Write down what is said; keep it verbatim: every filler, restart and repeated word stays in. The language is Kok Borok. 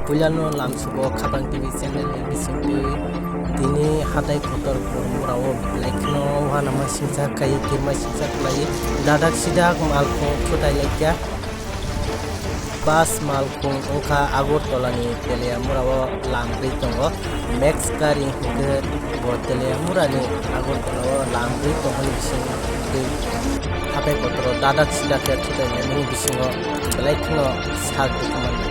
Puilano lamsugo Khapang T V channel ni bisingtwi tini hatai kotor Bormura o belai kheno uanama singsa kaiwi kirma singsa khlaiwi dadak sidak malkhung thutai laikya. Bus malkhung wngkha Agartala ni Teliamura o lamri tongo. Max gari hwnkhe bo Teliamura ni Agartala o lamri tongmani bisingo tei hatai kotor o dadak sidak khe thutai laimani bisingo belai kheno sak rwkha manwi.